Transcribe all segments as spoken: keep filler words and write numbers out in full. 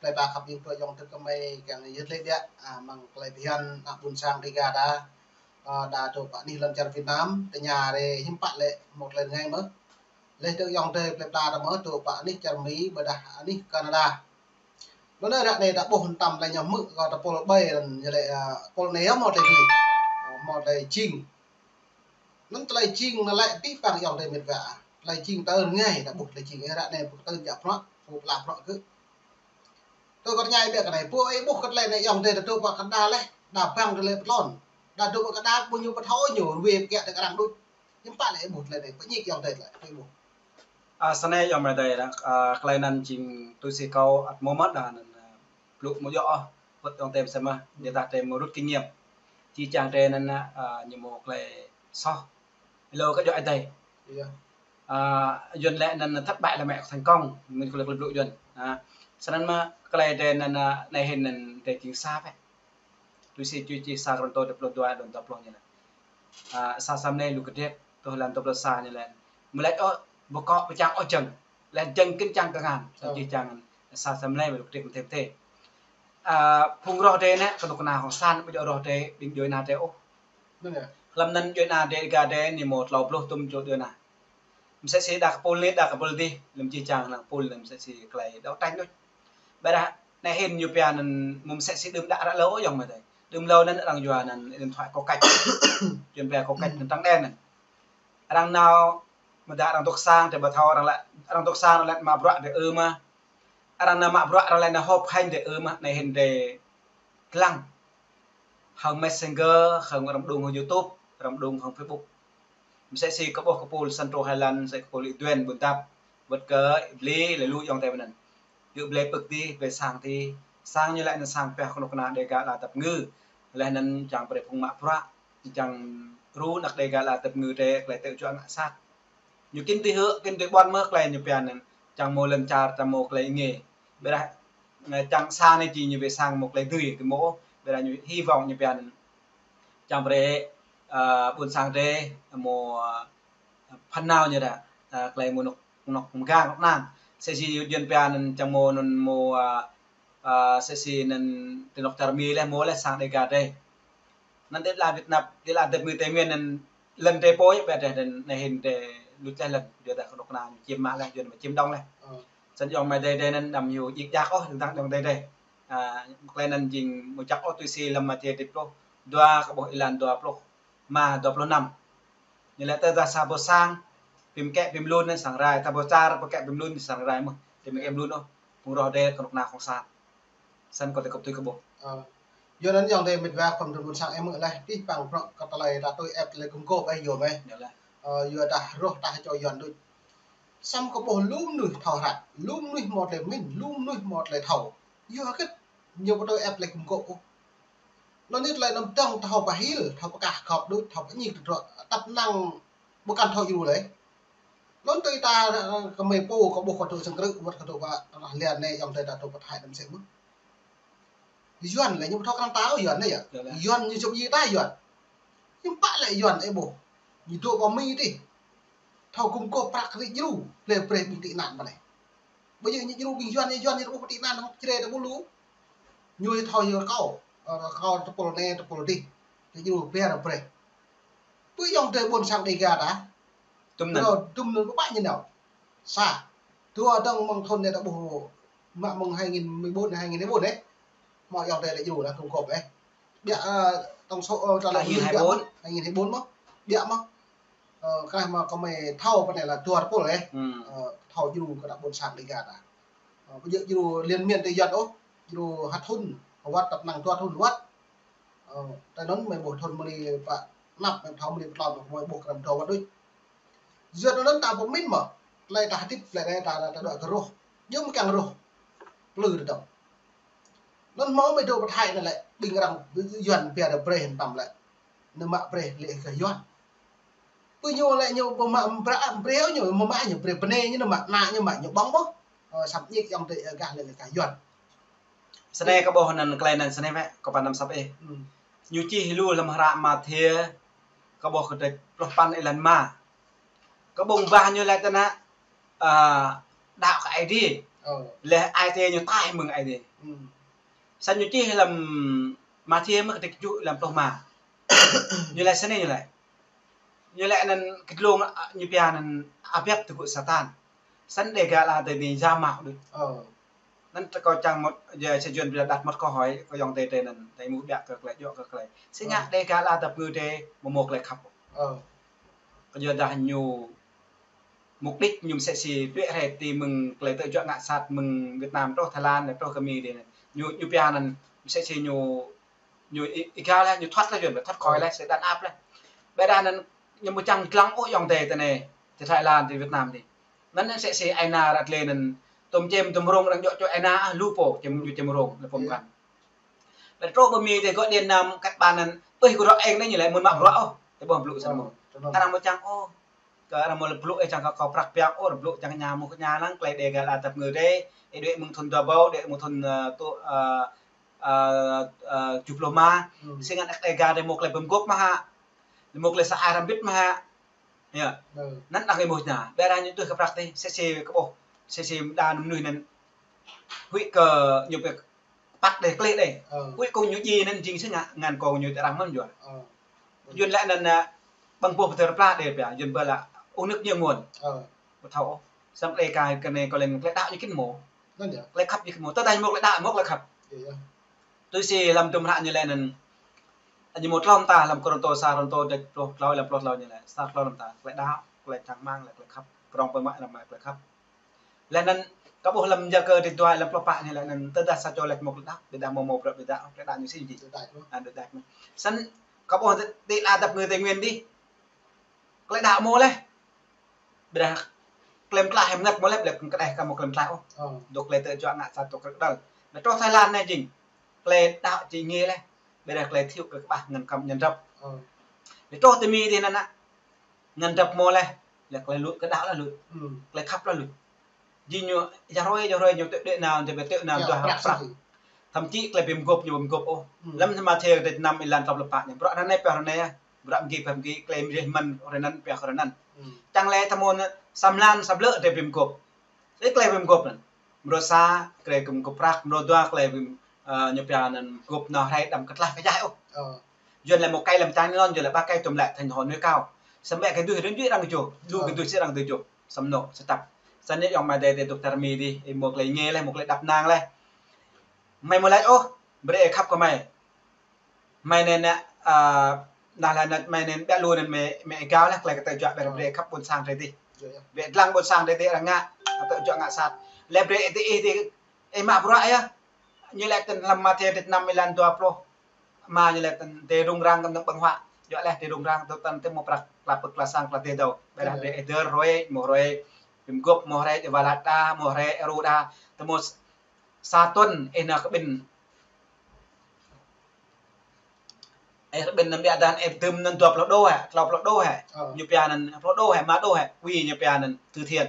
Plei pla khăp ƀing tơ ayŏng adơi gơmơi kiăng yơh lĕ biă, a, mơ̆ng plei phiăn ană ƀôn sang Dêga ta. A, đa tơ pă anih lŏn čar Việt Nam, tơña rai hiư̆m pă lĕ hmâo tơlơi rơngai mơ̆. Lĕ tơ ayŏng adơi plei pla ta mơ̆ tơ pă anih čar Mi, ƀôdah anih Canada. Anŭn ră anai ta ƀuh tơm tơlơi ñu hmư̆ kơ tơpul ƀai lŏn ñu lĕ, a, tơpul anai hmâo tơlơi tui. A, hmâo tơlơi jing. Anŭn tơlơi jing anŭn lĕ pih pang ayŏng adơi mĕt wa. Tơlơi jing tơ rơngai, ta ƀuh tơlơi jing ră anai pơkơtưn jak prăk, pơplah prăk kơ. Tơ kơ tơña ih biă kơ anai, pô ih ƀuh kơ tơlơi anai ayŏng adơi ta tơ pă kơ đa leh, đa bang tơlơi pơtlon. Đa tơ pă kơ đa ƀu ñu pơthâo ñu, ruai pơkiaŏ tơ kơ arăng đôč. Hiư̆m pă lĕ ih ƀuh tơlơi anai, pơñik ayŏng adơi tơlơi, pô ih ƀuh. A, sơnai ayŏng amai adơi đa, a, tơlơi anŭn jing tui si kâo ăt mơ̆ mơ̆ đa anŭn, a, blŭ mơ̆ yơh, ôh, wơ̆t ayŏng adơi mơsĕ mơ̆, ñu ta tơlơi mơ̆ rút kinh nghiệm. Či čang tơlơi anŭn, a, ñu mơ̆ tơlơi soh. Hlâo kơ djơ̆ adơi. Iya. A, Yuan lĕ anŭn thất bại là mẹ của thành công, mĭn kơ lĕ blŭ Yuan. A, sơnăn mơ̆ tơlơi tơlơi anŭn, a, anai hĭn anŭn tơlơi jing sa bĕ. Tui si čuih či sa Kôrintô dua pluh dua, dua pluh ñu lĕ. A, sa Sam anai lu kơdrek, tơ hơlan dua pluh sa ñu lĕ. Mơlĕč ôh, ƀu kŏ pơčang ôh jơ̆ng. Lĕ jơ̆ng kĭn čang kơngan. Sa čuih čang sa Sam anai, lu kơdrek mơthê mơthê. A, phung roh tơlơi anai, kơnuk kơna hŏng sang, ƀu djơ̆ roh tơlơi, ƀing djuai ania tơlơi ôh. Hlăm anŭn djuai ania tơlơi Dêga tơlơi anai mơ̆ tlâo pluh tum čô djuai ania. Mơsĕ si đa kơ pul anai, đa kơ pul adih, lơ̆m či čang lăng pul anŭn mơsĕ si tơlơi dŏ tañ đôč. Ƀôdah anai hĭn ñu pia anŭn mơ̆ mơsĕ si đưm đă ră hlâo ayŏng amai adơi. Đưm hlâo anŭn arăng yua anŭn điện thoại có cạch. Yuan pia có cạch anŭn trắng đen anŭn. Arăng nao mơ̆ đa arăng dŏ sang tơlơi ƀu thâo arăng lĕ, arăng dŏ sang arăng lĕ mă bruă tơlơi ư mơ̆. Arăng nao mă bruă arăng lĕ nao họp hành tơlơi ư mơ̆, anai hĭn tơlơi lăng. Hăng Messenger, hăng arăng mơđung hăng YouTube, arăng mơđung hăng Facebook. Mơsĕ si kơ ƀuh kơ pul Central Highland, mơsĕ kơ pul Ih Duen Ƀuôn Dap, wơ̆t kơ Ih Blê, lĕ lu ayŏng adơi mơ̆n. Gơ̆ blơi pơ̆k adih, blơi sang adih, sang ñu lĕ anŭn sang pioh kơnuk kơna Dêga ala tơpơngư. Leh anŭn čang brơi phung mă bruă, čang ru ană Dêga ala tơpơngư tơlơi, tơlơi tơčuă ngă sat. Ñu kĭn tui hơ̆k, kĭn tui ƀuăn mơ̆ tơlơi ñu pia anŭn, čang mơ̆ lŏn čar, čang mơ̆ tơlơi ih ngă. Ƀôdah, ơ, čang sa anai či ñu ƀu sang mơ̆ tơlơi dưi, tơlơi mơ̆, ƀôdah ñu hy vọng ñu pia anŭn. Čang brơi, ơ, ƀôn sang tơlơi, mơ̆, ơ, phần nào ñu đa, ơ, tơlơi mơ̆ anŏ, anŏ mơga anŏ nang. Mơsĕ si Yuan pia anŭn čang mơ̆ anŭn mơ̆, ơ, ơ, mơsĕ si anŭn tơnŏk čar Mi leh mơ̆ leh sang Dêga tơlơi. Anŭn tơlơi Việt Nam, tơlơi Việt Nam anŭn lŏn tơlơi pô yơh ƀĕ tơlơi anŭn anai hĭn tơlơi luč leh lŏn, yua dah kơnuk kơna ñu čiêm mă leh, yua mă čiêm đŏng leh. Ơ. Sĭt ayŏng amai adơi tơlơi anŭn đăm hyu djik djak ôh, tơdang ayŏng adơi tơlơi. A, tơlơi anŭn jing mơ̆ čăk ôh tui si lăm Mathiơ dua pluh dua kơ ƀuh êlan dua pluh rơma, dua pluh năm. Ñu lĕ tơdah sa boh sang, pơkĕ pơmlŭn anŭn sang rai, sa boh čar pơkĕ pơmlŭn sang rai mơ̆n. Tơlơi pơkĕ pơmlŭn ôh, phung roh tơlơi kơnuk kơna hŏng sang. Sĭt kâo tơkŭp tui kơ ƀuh. Ơ. Yua anŭn ayŏng adơi mĕt wa khŏm tơlơi ƀôn sang ih mơ̆ leh, pih pang prŏk kơ tơlơi ta tui ĕp tơlơi gum gôp ih yua mơ̆. Yua leh. Ơ, yua dah roh ta čô Yuan đôč. Sĭt kâo ƀuh lu mơnuih thâo hră, lu mơnuih hmâo tơlơi pơmĭn, lu mơnuih hmâo tơlơi thâo. Yua hơget ñu ƀu tui ĕp tơlơi gum gôp ôh. Anŭn anai tơlơi anăm dŏng thâo pơhil, thâo pơkah gŏp đôč, thâo pơñik tơdruă, tăp năng ƀu kăn thâo djru leh. Anŭn tui ta, ơ, kơ mơi pô, kơ ƀuh kơ tŭ sang krư̆, wơ̆t kơ tŭ pă, tơnah lian anai ayŏng adơi ta tŭ pơthai đăm sĕ mơ̆n. Yuan lĕ ñu ƀu thâo krăn ta ôh Yuan anai yơh. Yua leh. Yuan ñu čŏp djai ta Yuan. Hiư̆m pă lĕ Yuan ih ƀuh. Ñu dŏ pơ Mi adih. Thâo gum gôp prăk rĭ djru, blơi brơi ƀing tị nạn pơ anai. Ƀu djơ̆ ñu djru ƀing Yuan, Yuan ñu ƀuh tị nạn hŏng Jrai ta ƀu lu. Ñu thâo ñu rơkâo, ơ, rơkâo tơpul anai, tơpul adih. Ñu djru brơi ră brơi. Pơ ayŏng adơi ƀôn sang Dêga ta. Tŭm anŭn. Ơ, tŭm anŭn pơpă ñu nao. Sa. Dua dơ̆ng mơ̆ng thun anai ta ƀuh mă mơ̆ng hai nghìn mười bốn, hai nghìn hai mươi bốn anai. Mơ̆ ayŏng adơi ta djru leh gum gôp anai. Biă, ơ, tổng số, ơ, ta lĕ hai nghìn hai mươi bốn. Hai nghìn hai mươi bốn mơ̆. Biă mơ̆. Ơ, kơ anai mơ̆ kơ mơi thâo pơ anai lĕ dua tơpul anai. Hmm. Ơ, thâo djru kơ ană ƀôn sang Dêga ta. Ơ, ƀu djơ̆ djru liên miên tơ Yuan ôh, djru hăt thun, hơwăt tăp năng dua thun hơwăt. Ơ, tơ anŭn mơi ƀuh thun mơ̆ng anai pă anăp, mơi thâo mơ̆ng anai pơtlon, mơi ƀuh krăm dua wơ̆t đôč. Yua anŭn ta pơmĭn mơ̆, tơlơi ta hơdip, tơlơi ta, ta, ta dŏ kơ roh. Yua mơ̆ kiăng roh. Plư tơdŏng. Anŭn hmâo mơi dŏ pơthai anŭn lĕ, ƀing arăng Yuan pia dah brơi hơnăm lĕ. Anŭn mă brơi lĕ kơ Yuan. Pơ ñu lĕ ñu ƀu mă brơi, brơi ñu, mă mă ñu brơi bơnai ñu, anŭn mă ană ñu mă ñu ƀơ̆ng ƀơ̆ng. Ơ, săp ñik ayŏng adơi, ơ, gah lĕ kơ Yuan. Sơnai kơ ƀuh anŭn tơlơi anŭn sơnai mơ̆, kơ pă năm săp ih. Hmm. Ñu čih lu lăm hră Mathiơ, kơ ƀuh kơ tơlơi pluh păn êlan rơma. Kơ ƀơ̆ng bah ñu lĕ tơnah, ơ, đaŏ kơ Aê Diê. Ơ. Laih ai tê ñu taih mơ̆ng ai tê. Ơ. Săn ñu čih lăm Mathiơ mơ̆ kơdêč tơjuh lăm pluh rơma. Ñu laĭ săn anai ñu laĭ. Ñu laĭ anŭn kơ dlông, a, ñu pia anŭn abih tơgŭ Satan. Săn Dega Ala Adai anai yua mơ̆ đôč. Ơ. Anŭn tơ kâo čang mơ̆t, yua sa Yuan ƀiă đăt mơ̆t kâo hơi, kơ ayŏng adơi anŭn, tơ mŭt ƀiă kơ tơlơi djŏ kơ tơlơi. Sĭt ngă Dega Ala Adai pơngư tê, mơ̆ mơ̆ tơlơi khăp. Ơ. Kơ yua dah ñu mục đích ñu msĕ si đuaĭ rai tơ mơ̆ng tơlơi tơ̆ juă ngă sat mơ̆ng Việt Nam truh Thái Lan, truh kơ Mi đê. Ñu, ñu pia anŭn msĕ si ñu, ñu i, i gao laih, ñu thoát laih, ñu thoát khỏi laih, sĭt đàn áp laih. Ƀiădah anŭn ñu mơ̆ čang lăng ôh ayŏng adơi tơ anai, tơ Thái Lan, tơ Việt Nam đê. Anŭn msĕ si ai nao ră lĕ anŭn tơm čem tơm rông arăng djŏ čô ai nao, a, lu pô, čem, ñu čem rông, lĕ pô mơkăn. Ƀiădah truh pơ Mi tê gŏ điện nam kăt ƀan anŭn, ơi, kơ rŏ eng anai ñu laĭ mơ̆n mă rŏ ôh, tơ ƀuh blŭ săn mơ̆. Ơ, tơnăm. Arăng mơ̆ čang ôh, kơ arăng mơ̆ blŭ ê čang kơ kâo prăk piak ôh, blŭ čang ñu mơ̆ kơ ñu lăng, tơlơi Dega Ala Adai pơngư tê, ê đuaĭ mơ̆ng thun dua rơbâo, đuaĭ mơ̆ng thun, ơ, tŭ, ơ, ơ, ơ, tơjuh pluh rơma. Ơ. Sĭt ngă Dega tê mơ̆ tơlơi pơmgop mơ̆ hă, mơ̆ tơlơi sa ai răm bit mơ̆ hă. Yơh. Ơ. Anŭn đah kơ mơ̆ ñu, ƀiădah ñu tui kơ prăk tê, sĕ sĕ kơ ƀuh, sĕ sĕ đa anŭn mơnuih anŭn. Huĭ kơ ñu pĕ păt đê klĕ đê. Ơ. Huĭ kơ ñu djai anŭn jing sĭt ngă, ngăn kơ ñu tơ arăng mơ̆n yua. Ơ. Yuan laĭ anŭn, a, ƀăng boh pơtơr pla đê pia, Yuan ƀơ laĭ, ung nŭk ñu ngôn. Ơ. Ƀu thâo ôh. Săn Dega kơ anai kâo lĕ klĕ đaŏ ñu kĭn mơ̆. Anŭn yơh. Klĕ khăp ñu kĭn mơ̆. Tơdah ñu mơ̆ klĕ đaŏ, mơ̆ klĕ khăp. Yơh, yơh. Tui si lăm tơm hră ñu laĭ anŭn. Ñu mơ̆ tlâo mơta lăm Kôrintô, sa Kôrintô, đĕč pluh tlâo, lăm pluh tlâo ñu laĭ. Sa tlâo lăm ta, klĕ đaŏ, klĕ čang rơmang, laĭ klĕ khăp. Prŏng pơmă lăm klĕ khăp. Laih anŭn, kâo ƀuh lăm Yakơ đĕč dua, lăm pluh pă ñu laĭ anŭn, tơdah sa čô laĭ mơ̆ klĕ đaŏ, ƀiădah mơ̆ mơ̆ bruă ƀiădah, klĕ đaŏ ñu sĭt jing. Klĕ đaŏ mơ̆. A, klĕ đaŏ mơ̆. Săn, kâo ƀuh tơ, tơ Ala Adai pơngư tê nguyên đih. Klĕ đaŏ mơ̆ laih. Ƀiădah klem tlaih hơmnăk mơ̆ laih, ƀiădah kơ kơđeh kơ mơ̆ klem tlaih ôh. Ơ. Dŏ tơlơi tơ̆ juă ngă sat dŏ kơdăl. Anai truh Thái Lan anai jing. Tơlơi đaŏ jing ngă laih. Ƀiădah tơlơi thiu kơ kơƀah ngăn kăm ngăn drăp. Ơ. Anai truh tơ Mi đê anŭn ană. Ngăn drăp mơ̆ laih. Laih tơlơi luč kơ đaŏ laih luč. Ơ. Tơlơi khăp laih luč. Jing ñu, yua hrơi, yua hrơi ñu tơ̆ đuaĭ nao, tơ̆ đuaĭ nao, yua dua hră prăk. Thậm chí tơlơi pơmgop ñu pơmgop ôh. Ơ. Lăm Mathiơ đĕč năm êlan tlâo pluh pă ñu. Bruă anai pioh anai yơh. Bruă pơgi pioh pơgi, tơlơi mơrih mơ̆n, hrơi anŭn pioh hrơi anŭn. Ơ. Čang laĭ tơmơ̆n sa mlan sa blư̆ tơlơi pơmgop. Ih tơlơi pơmgop anŭn. Mrô sa, tơlơi pơmgop prăk, mrô dua, tơlơi pơm-, ơ, ñu pia anŭn gop nao hrơi đăm kơtlaih kơjăh ôh. Ơ. Yuan laĭ một cây làm chai nylon, Yuan laĭ ba cây tôm lẹ thành hồ nuôi cao. Samơ̆ kơ tơlơi dui rĭm čô arăng čô, lu kơ tơlơi dui sĭt arăng tơlơi čô. Samơ̆ nŏ, sĕ tăp. Săn ñu ayŏng amai adơi tê dŏ tơr Mi đih, ih mơ̆ tơlơi ngă laih, mơ̆ tơlơi đăp năng laih. Mơi mơ̆ laĭ ôh, brơi ih khăp kơ mơi. Mơi anai ană, a, dah laĭ anŭn mơi anai ƀiă lu anŭn mơi, mơi gao laih, tơlơi kơ tơ̆ juă ƀiă, ơ, brơi khăp ƀôn sang drơi dih. Yơh, yơh. Brơi lăng ƀôn sang drơi dih arăng ngă, tơ̆ juă ngă sat. Laih brơi tơ ih tơ, ih mă bruă yơh. Ñu laĭ tơ lăm Mathiơ đĕč năm êlan dua pluh rơma ñu laĭ tơ, tơlơi rŭng răng kơ anŭn ƀơ̆ng huă. Juă laih tơlơi rŭng răng tơ tăn tơ mơ̆ prăk, tla pơ̆k tla sang tla tơdâo. Ƀiădah brơi ih dơ̆r hrơi, mơ̆ hrơi, pơmgop mơ̆ hrơi, ih wơ̆t đa, mơ̆ hrơi, ih rŭ đa. Tơ mơ̆ sa tuần, ih nao kơ ƀing Ơ, ƀing anŭn ƀiă dah ih tơm anŭn dua pluh đô hă, tlâo pluh đô hă. Ơ. Ñu pia anŭn pluh đô hă, rơma đô hă, wĭ ñu pia anŭn từ thiện.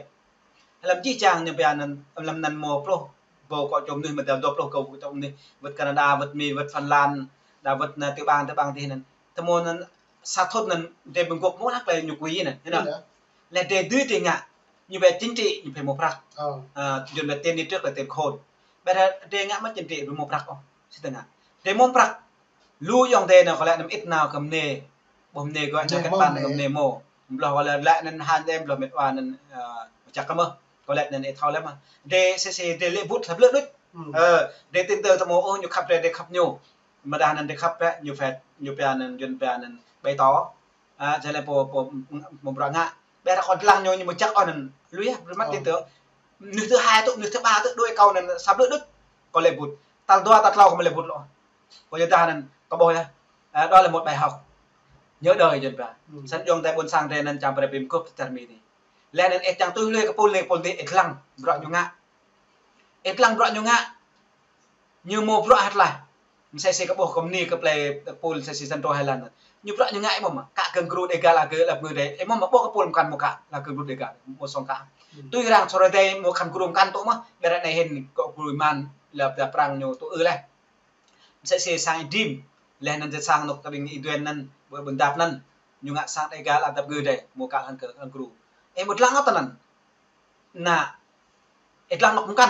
Lăm jih jang ñu pia anŭn, lăm anŭn mơ̆ pluh, ƀâo kơ čô mơnuih mơ̆ dua pluh kơ čô mơnuih, wơ̆t Canada, wơ̆t Mi, wơ̆t Phần Lan, đa wơ̆t anŭn tơƀang, tơƀang dih anŭn. Tơmơ̆ anŭn sa thŭn anŭn, drơi pơmgop mơ̆ laih tơlơi ñu wĭ anŭn, hă anŭn. Yơh. Laih drơi dui drơi ngă, ñu pia chính trị, ñu pia mơ̆ prăk. Ơ. Ơ, Yuan pia tiền đi trước là tiền khôn. Ƀiădah drơi ngă mơ̆ chính trị, pia mơ̆ prăk ôh, sĭt tơ ngă. Drơi mơ̆ prăk, lu ayŏng adơi anŭn kâo laĭ anŭn ih nao kơ mơnê, ƀuh mơnê gơ̆ anŭn kơ ƀan kơ mơnê mơ̆. Mơ̆ blŏh kâo laĭ anŭn hăng đe mơ̆ mĕt wa anŭn, ơ, čăk kơ mơ̆. Kâo laĭ anŭn ih thâo laih mơ̆. Drơi sĕ sĕ drơi lĕ bŭt sa blư̆ đôč. Ơ, drơi tin tưởng tơmơ̆ ôh ñu khăp drơi, drơi khăp ñu. Mơ̆ dah anŭn drơi khăp ƀiă, ñu pia, ñu pia anŭn Yuan pia anŭn bày tỏ. A, jơlan pô, pô, mơ̆ bruă ngă. Ƀiădah kâo lăng ñu, ñu mơ̆ čăk ôh anŭn. Lui yơh, brơi mă tin tưởng. Mơnuih thứ hai tŭ, mơnuih thứ ba tŭ, đuaĭ kâo anŭn sa blư̆ đôč. Kâo lĕ bŭt. Tal dua, tal tlâo kâo mơ̆ lĕ bŭt lŏ. Kâo yua dah anŭn, kâo ƀuh yơh. A, đó là một bài học nhớ đời Yuan pia. Săn ayŏng adơi ƀôn sang drơi anŭn čang brơi pơmgop tơr Mi đih. Laih anŭn ih čang tui lui kơ pôl anai pôl dih ih lăng bruă ñu ngă. Ih lăng bruă ñu ngă. Ñu mơ̆ bruă hăt laih. Msĕ sĕ kơ ƀuh kơ mơni kơ plei pôl msĕ sĕ Central Highland. Ñu bruă ñu ngă ih mơ̆ mă. Kă kơ gru Dega Ala Adai pơngư drơi. Ih mơ̆ mă ƀuh kơ pôl mơkăn mơ̆ kă. Ala kơ gru Dega. Mơ̆ song kă. Tui arăng sore dei mơ̆ khăn gru mơkăn tŭ mơ̆. Ƀiădah anai hĭn kơ gru mơ̆n lăp dah prăng ñu tŭ ư laih. Msĕ sĕ sang Ih Dim. Laih anŭn jĕ sang nŏk tơ ƀing Ih Duen anŭn. Ƀơi ƀôn dap anŭn. Ñu ngă sang Dega Ala Adai pơngư drơi. Mơ̆ kă khăn kơ khăn gru. Ih mơ̆ lăng ôh tơ anŭn. Ană, ih lăng nŏk mơkăn.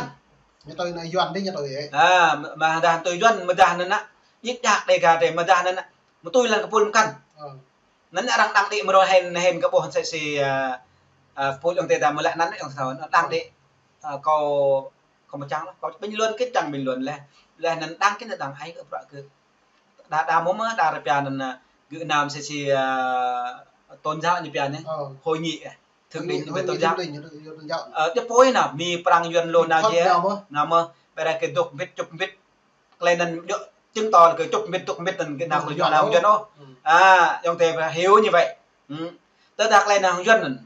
Ñu tui anai Yuan dih, ñu tui, ơ. Ơ, mơ̆, mơ̆ dah tui Yuan, mơ̆ dah anŭn ană. Djik djak Đêga tơ, mơ̆ dah anŭn ană. Mơ̆ tui lăng kơpul mơkăn. Ơ. Anŭn arăng đang đĭ mơ̆ rŏ hên, hên kơ ƀuh sĕ si, ơ, ơ, kơpul ayŏng adơi ta mơ̆ lĕ anŭn ayŏng adơi ta đang đĭ, ơ, kâo, kâo mơčang lah. Kâo bình luận kơ čang bình luận leh. Leh anŭn đang kơ anŭn đang ai kơ prăk kơ. Đa, đa mơ̆ mơ̆, đa rơpia anŭn, ơ, gơ̆ anăm sĕ si, ơ, tôn giáo ñu pia anai. Ơ. Hội nghị, ơ, thượng đỉnh về tôn giáo. Hội nghị thượng đỉnh, hội nghị tôn giáo. Ơ, djŏp pô anŭn, mơ̆ prăng Yuan lô anŭn jĕ, anŭn mơ̆, ƀơi anai kơ dŏ mbĭt, čŭp mbĭt. Tơlơi anŭn djŏ chứng tỏ kơ čŭp mbĭt, dŏ mbĭt anŭn kơ anŭn kơ Yuan lô anŭn Yuan ôh. Ơ. Ơ, ayŏng adơi ta hiểu như vậy. Ơ. Tơdah tơlơi anŭn Yuan anŭn,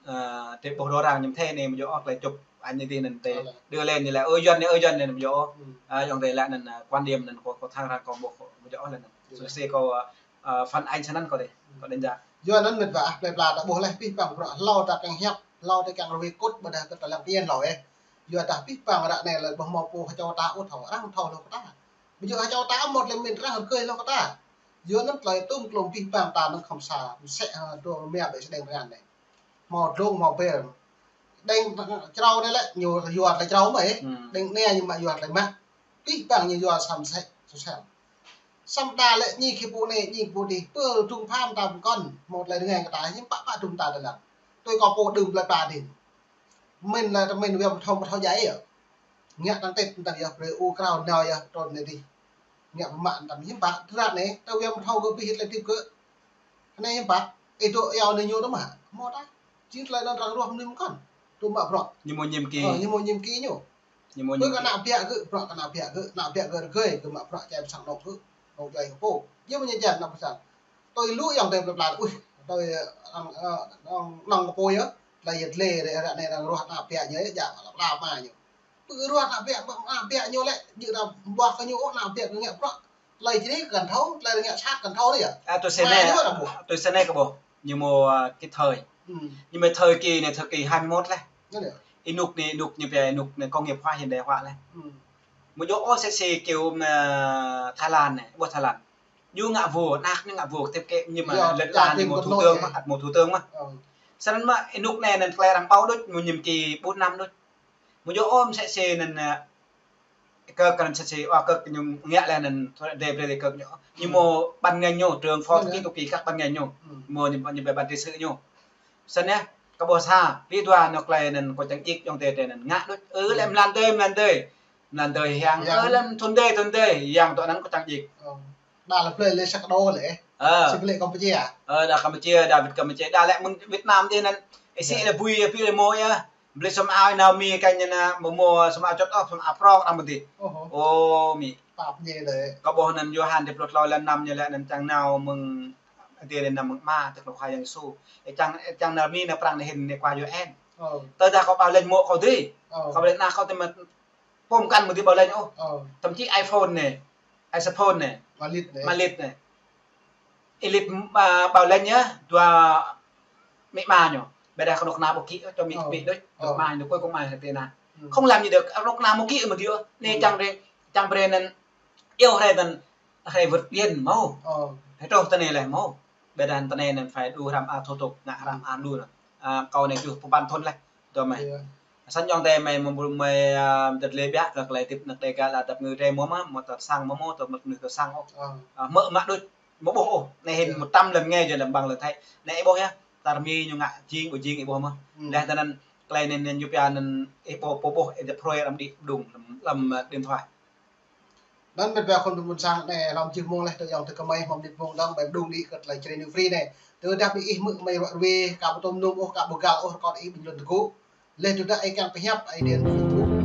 ơ, tơ ƀuh rŏ răng ñu mơ̆ thê anai mơ̆ djŏ ôh, tơlơi čŭp anai tơ anŭn tơ. Ơ, lĕ. Đưa lên ñu lĕ, ơ, Yuan anai, ơ, Yuan anai mơ̆ djŏ ôh. Ơ. Ơ, ayŏng adơi lĕ anŭn, ơ, quan điểm anŭn kâo, kâo thăng răng kâo ƀuh kâo mơ̆ djŏ ôh lĕ anŭn. Ơ. Sui si kâo, ơ, ơ, phản ánh snăn kâo dih, kâo đánh giá. Yuan anŭn mĕt wa, ah, plơi pla ta ƀuh leh, pih păng bruă, hlâo ta kiăng hiăp, hlâo ta kiăng rơwĕ kŭt, ƀôdah kơ ta lăng pơñen hlâo, ơ. Yua dah pih păng ră anai lĕ ƀu hmâo pô ha čô ta ôh thâo, arăng thâo hlâo kơ ta. Ƀu djơ̆ ha čô ta mơ̆ tơlơi min arăng hơgơi hlâo kơ ta. Yua anŭn tơlơi tum klum pih păng ta anŭn khŏm sa, mơsĕ, ơ, dua rơma ƀĕ sơđeng rơngan anai. Hmâo dlông, hmâo ƀel. Đeng črâo anai lĕ, ñu yua tơlơi črâo mơ̆, ơ. Ơ. Đeng anai ñu mă yua tơlơi mă. Pih păng ñu yua sa mơsĕ, susah. Samơ̆ ta lĕ ñu kơ pô anai, ñu kơ pô dih, pơ dŭng pham ta pơkŏn, hmâo tơlơi rơngai kơ ta, hiư̆m pă pă dŭng ta tơlơi. Tui kâo pô đưm plơi pla dih. Min lĕ ta min wơ̆t mơ̆ thâo, mơ̆ thâo djai ơ. Ngă tăng tết tăng yơh, brơi u krao nao yơh, trôn anai dih. Ngă pơmă tăng hiư̆m pă, tơrat anai, ta wơ̆t mơ̆ thâo kơ pih tơlơi tip kơ. Anai hiư̆m pă, ih dŏ iâu anai ñu tơ mă, hmâo ta. Jing tơlơi anŭn arăng ruah mơnuih mơkŏn. Tŭ mă bruă. Ñu hmâo nhiệm kỳ. Ơ, ñu hmâo nhiệm kỳ ñu. Ñu hmâo nhiệm kỳ. Kơ ană biă gơ̆, bruă kơ ană biă gơ̆, ană biă gơ̆ rơgơi, kơ mă bruă čai pơsăng anŏ gơ̆, anŏ čai kơ pô. Ñu hmâo ñu čai ană pơsăng. Tui lu ayŏng adơi plơi pla, ui, tui, ơ, anŏ, ơ, anŏ, anŏ kơ pô yơh, tơlơi yơh tơlơi ră, ră anai arăng ruah ană biă ñu yơh, djă pla pla mă ñu. Pơ ruah ană biă, ană biă ñu lĕ, djơ̆ ta ƀuah kơ ñu, ană biă kơ ngă bruă. Tơlơi čih anai kăn thâo, tơlơi ngă sat kăn thâo anai yơh. Ơ, tui snăn anai, tui snăn anai kâo ƀuh. Ñu hmâo, ơ, kơ thời. Ơ. Ñu hmâo thời kỳ anai, thời kỳ hai mươi mốt leh. Anŭn yơh. Ênuk anai, ênuk ñu pia, ênuk anai công nghiệp hóa, hiện đại hóa leh. Ơ. Mơ̆ djŏ ôh sĕ si kiu mơ̆ Thái Lan anai, ƀuh Thái Lan. Ñu ngă vua, ană ñu ngă vua, tep kĕ ñu mơ̆ lĕ la ñu hmâo thủ tướng mơ̆, ăt hmâo thủ tướng mơ̆. Ơ. Snăn mơ̆ ênuk anai anŭn tơlơi arăng pao đôč, hmâo nhiệm kỳ bốn năm đôč. Mơ̆ djŏ ôh mơ̆ sĕ si anŭn, ơ, kơ kơ anŭn sĕ si, ơ, kơ ñu ngă leh anŭn, thua đe brơi kơ ñu. Ñu hmâo ban ngành ñu, trưởng phó thư ký, thư ký các ban ngành ñu. Ơ. Hmâo ñu, ñu ban trị sự ñu. Snăn yơh, kâo ƀuh sa, pi dua anŏ tơlơi anŭn kâo čang djik ayŏng adơi anŭn ngă đôč. Ơ, lĕ mlan adơi, mlan adơi. Mlan adơi hiăng, ơ, lĕ thun adơi, thun adơi, hiăng tơ anŭn kâo čang djik. Ơ. Đa lĕ plơi lĕ sa kơ đô lĕ. Ơ. Sa kơ lĕ Campuchia. Ơ, đa Campuchia, đa Việt Campuchia, đa lĕ mơ̆ng Việt Nam dih anŭn. Ih sĭ lĕ bui, ih pĭ lĕ mơ̆ yơh. Blơi sum ao ih nao Mi kơ ñu anŭn, mơ̆ mơ̆ sum ao čŏt ôh, sum ao prŏng anăm mơ̆ dih. Ôh. Ơ, Mi. Pap ñu lĕ. Kâo ƀuh anŭn Yôhan dêh pluh tlâo lĕ năm ñu lĕ anŭn čang nao mơ̆ng, dêh lĕ năm mơ̆ng Ama, tơlơi Khua Yang Yêsu. Ơ čang, čang nao Mi anŭn prăng anŭn hĭn anŭn Khua Yôhan. Ơ. Tơdah kâo ƀu lĕ mơ̆ kâo dih. Ơ. Kâo ƀu lĕ anŭn kâo tơ mơ̆ pô mơkăn mơ̆ dih ƀu lĕ ôh. Ơ. Thậm chí iPhone anai, iPhone anai. Malit anai. Malit anai. Ih lĕ, ơ, ƀu lĕ yơh, dua amĭ ama ñu. Ƀôdah kơnuk kơna ƀu kĭ, čô amĭ, ơ, amĭ đôč, ơ, dua ama ñu, cuối cùng ama hơtai anŭn. Ơ. Không làm gì được, kơnuk kơna ƀu kĭ mơ̆ dih. Anai, ơ, čang rai, čang brơi anŭn, iâu rai anŭn, rai vượt biên mơ̆. Ơ. Rai truh tơ anai lĕ mơ̆. Ƀôdah tơ anai anŭn phải đu hrăm a thủ tục, ngă hrăm a đu anŭn. Ơ, kâo anai juh pơpăn thun leh. Tơ mơi. Ơ. Snăn ayŏng adơi mơi mơ̆, mơi, ơ, dăt lĕ biă kơ tơlơi tip anăk Đêga lĕ dăp ngư rai mơ̆ mă, mơ̆ tơsăng mơ̆ mơ̆, tơmăt ngư tơsăng ôh. Ơ. Ơ, mơ̆ mă đôč, mơ̆ ƀuh ôh. Anai hĭn, ơ, mơtam lăm nge jơlan ƀăng lăm Thái. Anai ih ƀuh yơh, tar Mi ñu ngă jing ƀu jing ih ƀuh mơ̆. Ơ. Leh tơ anŭn tơlơi anŭn, anŭn ñu pia anŭn ih ƀuh, ƀuh, ƀuh, ih dăp hrơi arăng đĭ đŭng lăm, lăm, ơ, điện thoại. Anŭn mĕt wa khul ƀing ƀuôn sang anai, lăm jih mông leh tơ ayŏng adơi kơ mơi hmâo mơnit mông dơ̆ng, ƀai đŭng đĭ kơ tơlơi Jrai New Free anai. Tơdah ƀing ih hmư̆ mơi ruă ruê, ka ƀu tôm nung ôh, ka ƀu găl ôh, rơkot ih bình luận tơgŭ. Leh tơdah ih kiăng pơhiăp, ih điện Facebook.